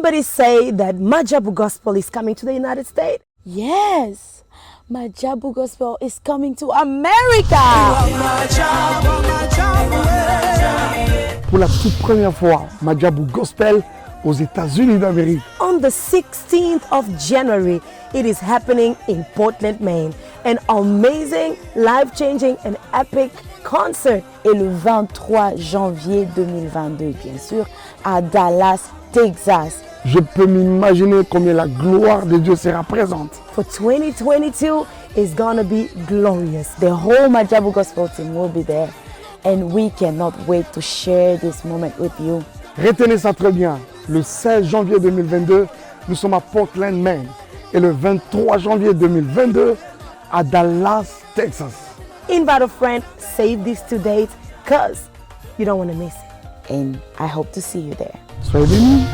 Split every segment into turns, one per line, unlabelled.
Somebody say that Majabu Gospel is coming to the United States.
Yes, Majabu Gospel is coming to America.
Pour la toute première fois, Majabu Gospel aux États-Unis d'Amérique.
On the 16th of January, it is happening in Portland, Maine. An amazing, life-changing and epic concert.
Et le 23 janvier 2022, bien sûr, à Dallas, Texas.
Je peux m'imaginer combien la gloire de Dieu sera présente.
For 2022 is gonna be glorious.
The whole Majabu Gospel team will be there and we cannot wait to share this moment with you.
Retenez ça très bien. Le 16 janvier 2022, nous sommes à Portland, Maine. Et le 23 janvier 2022, à Dallas, Texas.
Invite a friend, save these two dates, cause you don't want to miss it.
And I hope to see you there.
Soyez bénis.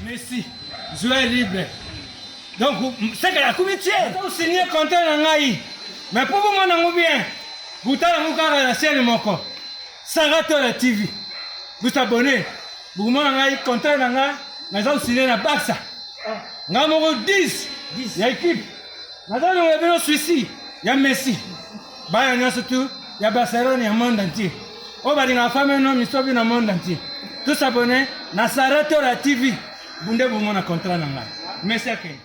Messi, joueur libre. Donc, seke akomi tie osigne contrat na ngai mais mpo bomona yango bien botala yango kaka na chaîne moko Saratola TV bosabone bokomona ngai contrat na ngai naza kosigne na Barça ngai moko 10 ya équipe naza longola bino suisi ya Messi bana nyonso tu ya Barcelone ya monde entier oyo balingaka fame no misobi na monde entier tosabone na Saratola TV bunde bomona contrat na ngai Messi akende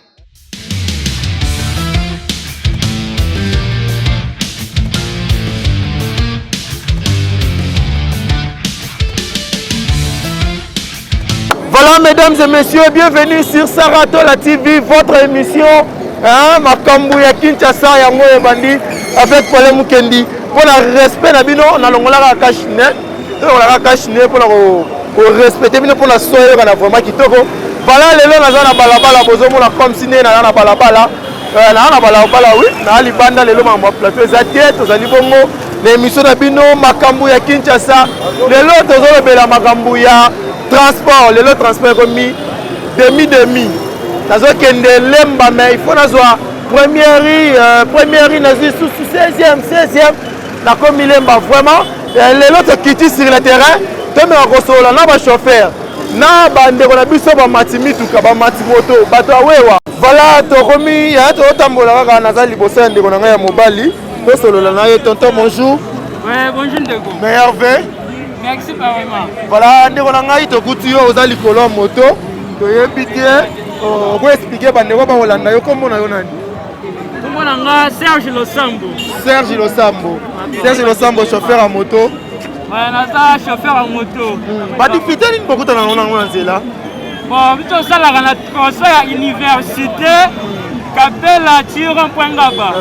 Voilà, mesdames et messieurs, bienvenue sur Saratola TV, votre émission. Hein, makambo ya Kinshasa yango ebandi avec Paulin Mukendi. Pour le respect na bino, na longolaka cash net. Tolongolaka cash net pour ko respecter bino pour la soyo kana vraiment kitoko. Voilà lelo naza na balabala bozomona comme si nde naza na balabala. Euh, naza na balabala oui, na libanda lelo makambo ya plateau eza te, tozali bongo na émission na bino makambo ya Kinshasa. Lelo tozolobela makambo ya transport, lelo transport ekomi demi demi. Nazokende Lemba mais il faut nazwa première rue, euh, première rue nazwi susu 16e 16e nakomi Lemba vraiment. Euh, lelo tokiti sur le terrain tomeka kosolola na ba chauffeur na bandeko na biso bamati mituka bamati moto bato ya wewa voilà tokomi ya tozotambola kaka naza liboso ya ndeko na ngai ya mobali tosolola na ye tonton bonjour
Ouais, bonjour ndeko.
Meilleur vœu.
Merci vraiment.
Voilà ndeko na ngai tokuti yo oza likolo ya moto toyebi te oko expliquer bandeko bakolanda yo kombo na yo nani?
Kombo na nga Serge Losambo.
Serge Losambo. Serge Losambo chauffeur ya moto.
Ouais, naza chauffeur ya moto.
Hmm. Ba difficulté nini bokutana nango nango na nzela?
Bon, biso tosalaka na tronçon ya université Kapela ti rond-point Ngaba.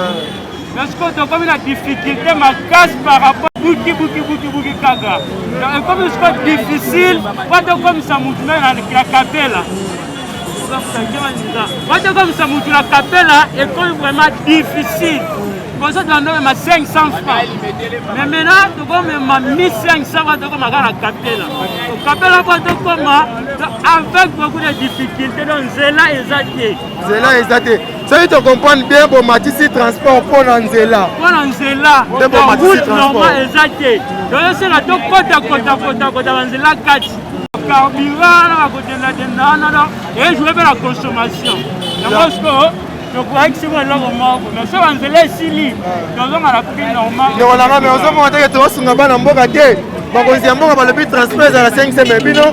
Mais sikoyo tokomi na difficulté makasi par rapport buki buki buki buki kaka. Donc ekomi sikoyo difficile mpo tokomisa mutu na Kapela. Po tokomisa mutu na Kapela ekomi vraiment difficile. Liboso tobanda komema 500 francs mais maintenant tokomema 1500 francs tokoma kaka na Kapela. Kapela mpo tokoma avec beaucoup de difficulté donc nzela eza te.
Nzela eza te. Soki to comprendre bien bomatisi transport mpo na nzela.
Mpo na nzela.
Nde bomatisi transport.
Normal eza te. Tozosenga tokota kota kota kota banzela kati. Carburant na bakotendatenda wana donc ejoue mpe na consommation. Yango sikoyo tokoyakisi mwa eloko moko mais soki banzela esili tozonga na prix normal.
Ndeko na ngai mais ozomona teke tozosunga bana mboka te. Bakonzi ya mboka balobi transport ezala 5 mais bino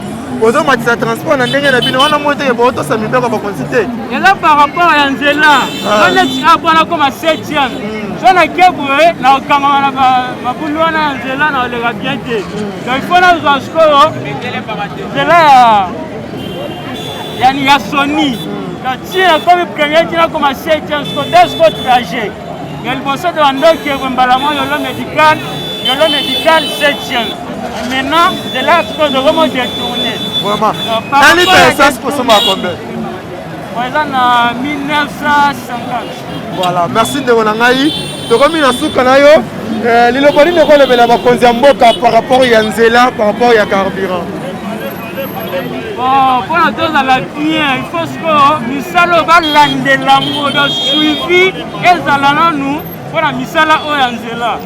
bozomatisa transport na ndenge na bino wana moi teke botosa mibeko ya bakonzi te.
Eza par rapport ya nzela. So neti apo nakoma 7e so nake boye nakokangama na mabulu wana ya nzela nakoleka bien te. Donc il faut nazwa sikoyo nzela ya yani ya soni. Donc ti nakomi premier ti nakoma 7e sikoyo nde sikoyo trajet. Ya liboso de bandoki ekwe mbala moko yolo médical yolo médical 7e. Maintenant nzela sikoyo tokomo détourner.
Vraiment. Un litre essence kosomba combien?
Eza na 1950.
Voilà, merci ndeko na ngai. Tokomi na suka na yo. Eh, liloba nini okolobela bakonzi ya mboka par rapport ya nzela, par rapport ya carburant?
Bon, mpona tozala bien, il faut sikoyo misala oyo balandela yango, donc suivi ezala nanu mpona misala oyo ya nzela.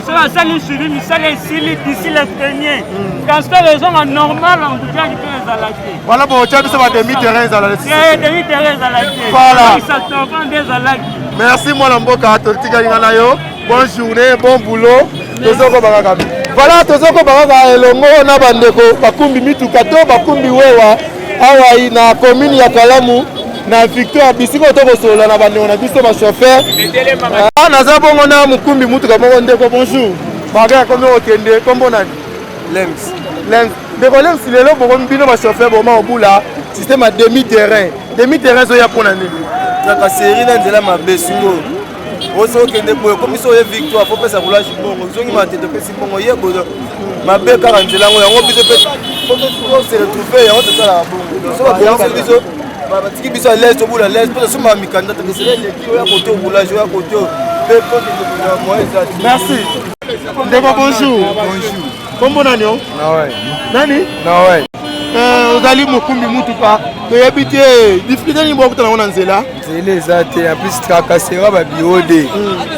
Soki basali suivi, misala esili d'ici le premier, transport ezonga normal, embouteillage mpe ezala te.
Wana botya biso ba demi terrain ezala
te, demi terrain ezala te.
Voilà,
nde ezalaki.
Merci mwana mboka, totikali nga na yo. Bonne journée, bon boulot. Tozokoba kaka, voilà, tozokoba kaka elongo na bandeko bakumbi mituka to bakumbi wewa awa na commune ya Kalamu na Victoire, bisika oyo tokosolola na bandeko na biso bachauffeur. Naza bongo na mokumbi mutuka moko. Ndeko, bonjour. Baga komi okende, kombo nani?
Lems.
Lems. Ndeko Lems, lelo bokomi bino bachauffeur boma obula système ya demi terrain. Demi terrain ezoya mpona nini?
Tracasserie na nzela mabe. Sikoyo oso okende boye, komi so oye Victoire, fo pesa roulage mbongo, ozongi Matete, opesi mbongo ye boye, mabe kaka nzela yango. Yango biso mpe se retrouve, yango tosalaka bongo. So babongisi biso, batiki biso à l'aise, tobula à l'aise mpo tosomaka mikanda, tokesela eleki oya kote roulage, oya kote mpe po moyen eza te.
Merci ndeko, bonjour.
Bonjour.
Kombo nani o?
Noël.
Nani?
Noël.
Ozali mokumbi mutuka, toyebi te difficulté nini bokutana ngo na nzela?
Nzela eza te, en plus tracasserie babiro de,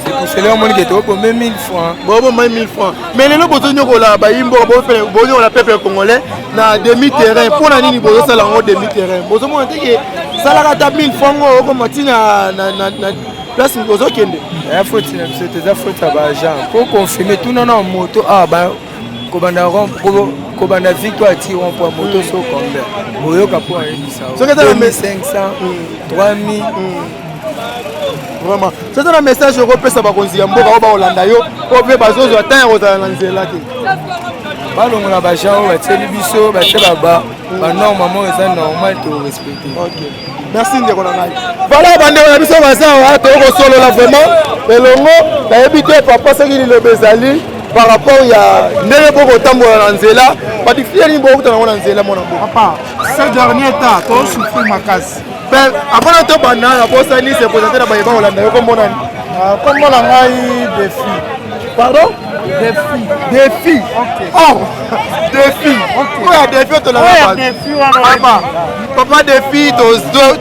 c'est pour cela omoni ke tokobome 1000 francs.
Boboma 1000 francs, mais lelo bozonyokola bayimboka, bozonyokola peuple congolais na demi terrain. Mpo na nini bozosala yango demi terrain? Bozomona te ke salaka ata 1000 francs ngo okoma ntina na place ozokende?
Eya faute na biso te, eza faute ya baagent. Po confirme, tuna na moto awa, kobanda kobanda Victoire ti rond point, moto so combien oyoka mpo ayebisa?
Soki eza na
2500, 3000.
Vraiment, soki eza na message okopesa bakonzi ya mboka oyo bakolanda yo, oyo mpe bazozwa temps ya kozala na nzela te.
Balongola baagent oyo batieli biso, batie banorme moko eza normal, to respecte.
Merci ndeko na ngai. Voilà, bandeko na biso baza awa, tokosolola vraiment elongo. Nayebi te papa, soki liloba ezali par rapport ya ndenge bokotambola na nzela, badifie nini bokokutana yango na nzela, mwana mboka?
Papa, ce dernier temps tosouffrir makasi.
Mais avant tobanda, nabosani se présente na bayeba kolanda yo. Kombo nani?
Kombo na ngai Défi.
Pardon?
Défi.
Défi. Oh, défi oyo ya défi oyo tolanda papa, papa Défi,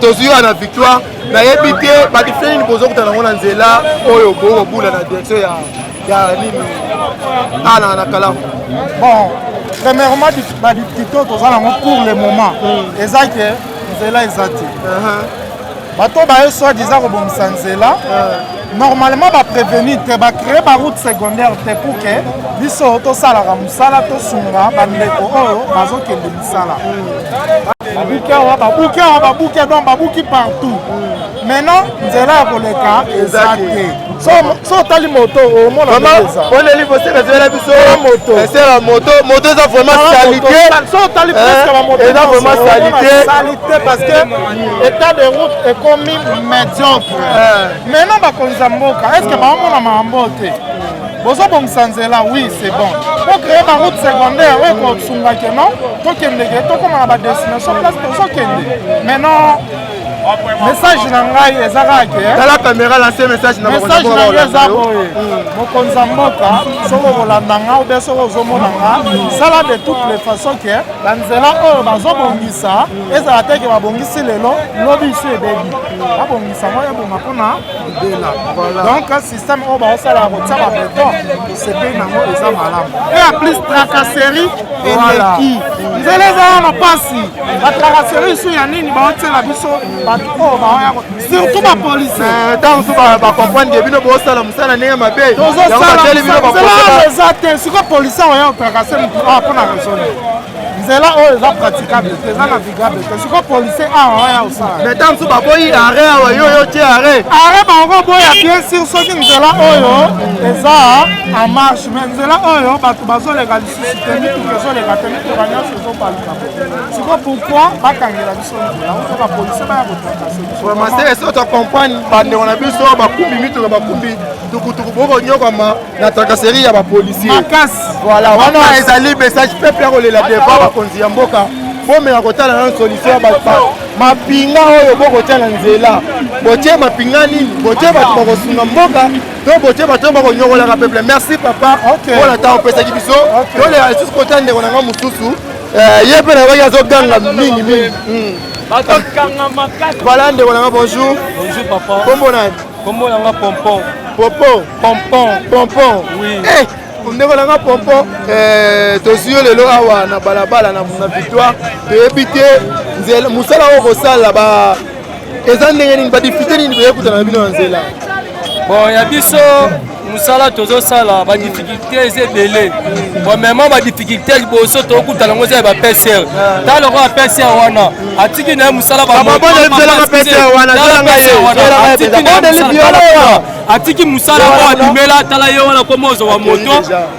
tozwi wana Victoire. Nayebi te badifie nini bozokutana yango na nzela oyo bokobula na direction ya nini ana na Kalamu?
Bon, premièrement, badifficulté oyo toza nango pour le moment eza ke nzela eza te. Bato baye soi-disant kobongisa nzela, normalement baprévenir te, bacréer baroute secondaire te pour ke biso tosalaka mosala, tosunga bandeko oyo bazokende misala. Babuki awa, babuki awa, babuki, donc babuki partout. Maintenant nzela ya koleka eza te. So otali moto, omona.
Oneli boseka ezela biso
moto.
Esela moto, moto eza vraiment salité.
So otali presque bamoto
eza vraiment salité.
Salité, parce que état de route ekomi médiocre. Maintenant bakonzi ya mboka, est ce que baomona makambo te? Bozobongisa nzela, oui, c'est bon, po créer baroute secondaire oyo ekosunga ke non, tokendeke, tokóma na badestination place tozokende. Maintenant message na ngai eza kaka ke
Tala caméra, lance message na
message na ngai eza boye: mokonzi ya mboka, soki okolanda nga ou bien soki ozomona nga, sala de toutes les façons ke banzela oyo bazobongisa ezala te ke babongisi lelo, lobi isu ebebi. Babongisa ngo ebonga mpona libela. Donc système oyo baosala ya kotia babeton, tosepeli nango, eza malamu. Et en plus tracasserie eleki, nzela eza wana mpasi. Batracasserie isu ya nini baotiela biso bato oyo baoya, surtout bapolicier?
Ntango mosusu bacomprendre bino bosala mosala ndenge mabe.
Tozosala, nzela eza te. Sikoyo policier oya otracasser motu awa mpona raison nzela oyo eza praticable te, eza navigable te. Sikoyo policier awa oya osala?
Mais ntango mosusu baboyi arrêt awa, yo yo tie arrêt.
Arrêt bango boya, bien sûr, soki nzela oyo eza en marche. Mais nzela oyo bato bazoleka lisusu te, mituka ezoleka te, mituka nyonso ezobaluka. Sikoyo pourquoi bakangela biso nzela oyo bapolisier baya kotracasser biso?
Vraiment, c'est ça, tocomprendre bandeko na biso bakumbi mituka, bakumbi tukutuku, bokonyokama na tracasserie ya bapolicier.
Makasi.
Voilà, wana ezali message peuple ya kolela devant bakonzi ya mboka. Bomeka kotala nano solution ya mapinga oyo bokotia na nzela. Botie mapinga nini? Botie bato bakosunga mboka to botie bato oyo bakonyokolaka peuple? Merci papa mpona ntango opesaki biso. Tolela lisusu kota ndeko na nga mosusu. Eh, ye mpe nayokaki azoganga mingi mingi.
Bazokanga makasi.
Voilà ndeko nanga, bonjour.
Bonjour papa.
Kombo nani?
Kombo nanga Pompon.
Pompon.
Pompon.
Pompon.
Oui.
Eh, ndeko nanga Pompon, eh, tozwi yo lelo awa na balabala na Victoire, toyebi te nzela mosala oyo kosala ba eza ndenge nini, badifficulté nini boyekutana na bino na nzela?
Bon, ya biso mosala tozosala, badifficulté eza ebele. Premièrement, badifficulté liboso tokutana yango eza ya bapcr. Tala lokola pcr wana atiki na ye mosala, atiki mosala oyo abimela. Tala ye wana, koma ozwa bamoto,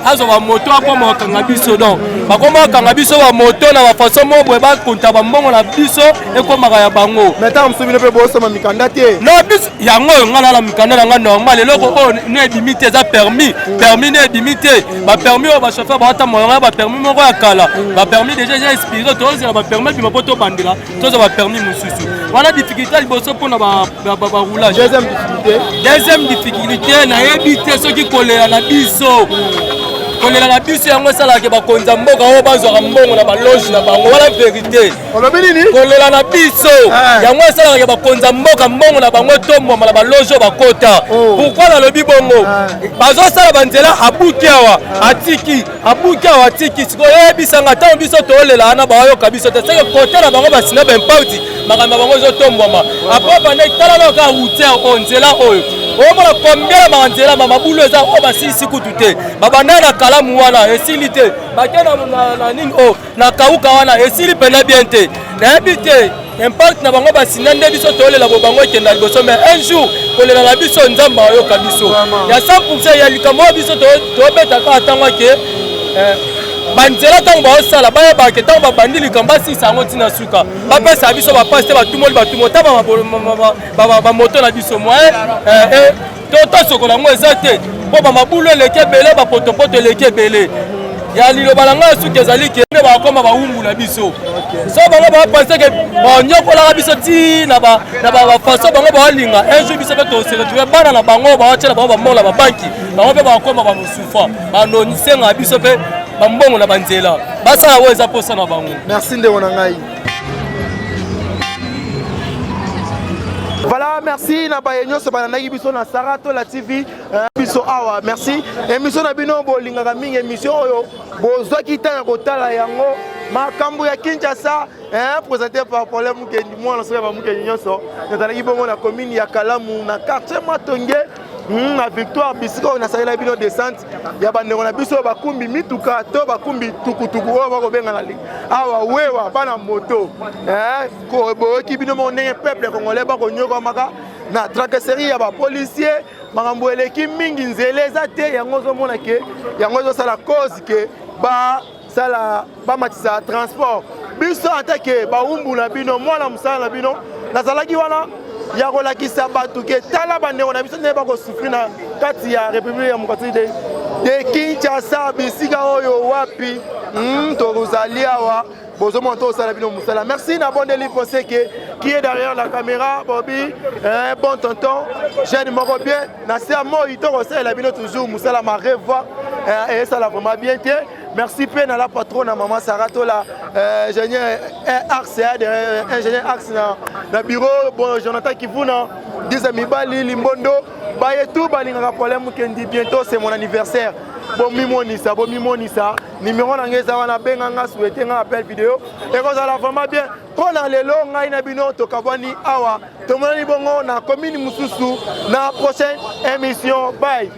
azwa bamoto, akoma kokanga biso. Donc bakoma kokanga biso bamoto na bafaçon moko boye, bakonta bambongo na biso, ekomaka ya bango.
Mais ntango mosusu bino mpe bosoma mikanda te.
Non, biso yango oyo ngai nala mikanda na ngai normal. Eloko oyo ne ebimi te eza permis. Permis ne ebimi te. Bapermis oyo bachauffeur baotambola ngai, bapermis moko ya kala, bapermis déjà eza expiré. Tozela bapermis ebima mpo tobandela, tozwa bapermis mosusu. Wana difficulté ya liboso mpona baroulage.
Deuxième difficulté?
Deuxième difficulté, nayebi te soki kolela na biso, kolela na biso yango esalaka bakonzi ya mboka oyo bazwaka mbongo na baloge na bango. Wana vérité.
Olobi nini?
Kolela na biso yango esalaka bakonzi ya mboka mbongo na bango etombwama na baloge oyo bakota. Pourquoi nalobi bongo? Bazosala banzela, abuki awa, atiki, abuki awa, atiki. Sikoyo oyebisanga, ntango biso tolela wana, baoyoka biso te, seke kote na bango basina baimpacti, makambo ya bango ezotombwama. Apres bande, tala kaka routière oyo, nzela oyo omona combien na banzela mabulu eza oyo basilisi kutu te. Babanda na Kalamu wana, esili te. Bake na nini oyo na Kauka wana, esili mpena bien te. Nayebi te impact na bango basinda nde biso tolela bo bango ekenda liboso. Mais un jour, kolela na biso, Nzambe ayoka biso ya 100. Ya likambo oyo biso tobeta kaka ntango ake banzela, ntango baosala, bayebake ntango babandi likambo, basisa yango ntina suka. Bapesa biso bapasi te, batumoli, batumoli ta bamoto na biso, moyen tosokola yango eza te, mpo bamabulu eleki ebele, bapotopoto eleki ebele. Ya liloba na ngai suki ezali ke nde bakoma bawumbu na biso. So bango bapense ke banyokolaka biso ti na bafaçon bango baolinga, un jour biso mpe tose retrouve bana na bango, baotiela bango bambongo na babanki. Bango mpe bakoma bamosufa, banonisenga biso mpe bambongo na banzela, basala oyo eza mposa na bango.
Merci ndeko na ngai. Voilà, merci na baye nyonso balandaki biso na Saratola TV biso awa. Merci. Émission na bino bolingaka mingi, émission oyo bozwaki ntango ya kotala yango, makambo ya Kinshasa, présenté par Paulin Mukendi, mwana soki ya bamukendi nyonso. Nazalaki bongo na commune ya Kalamu, na quartier Matonge, na Victoire, bisika oyo nasalela bino descente ya bandeko na biso oyo bakumbi mituka to bakumbi tukutuku, oyo bakobenga na awa wewa bana moto. Boyoki bino moko ndenge peuple congolais bakonyokwamaka na tracasserie ya bapolicier. Makambo eleki mingi, nzela eza te. Yango ozomona ke yango ezosala cause ke basala bamatisa transport. Biso atake bawumbu na bino, mwana mosala na bino, nazalaki wana ya kolakisa bato ke tala bandeko na biso ndenge bakosouffrir na kati ya République démocratique de Kinshasa, bisika oyo wapi tozali awa. Bozomona tosala bino mosala. Merci na Bondeli Poseke qui est derrière la caméra, Bobi, bon tonton jeune moko bien na se ya moi. Tokosalela bino toujours mosala ma revoir esala vraiment bien te. Merci mpe na la patronne na mama Saratola, ingénieur axe, ingénieur axe na bureau. Bon, Jonathan Kivuna Diza mibali limbondo baye tout balingaka problème Mukendi. Bientôt c'est mon anniversaire, bomimonisa, bomimonisa. Numéro na ngai eza wana, benga nga, souhaite nga, appel vidéo ekozala vraiment bien. Mpo na lelo, ngai na bino tokabwani awa, tomonani bongo na commune mosusu na prochaine émission. Bye.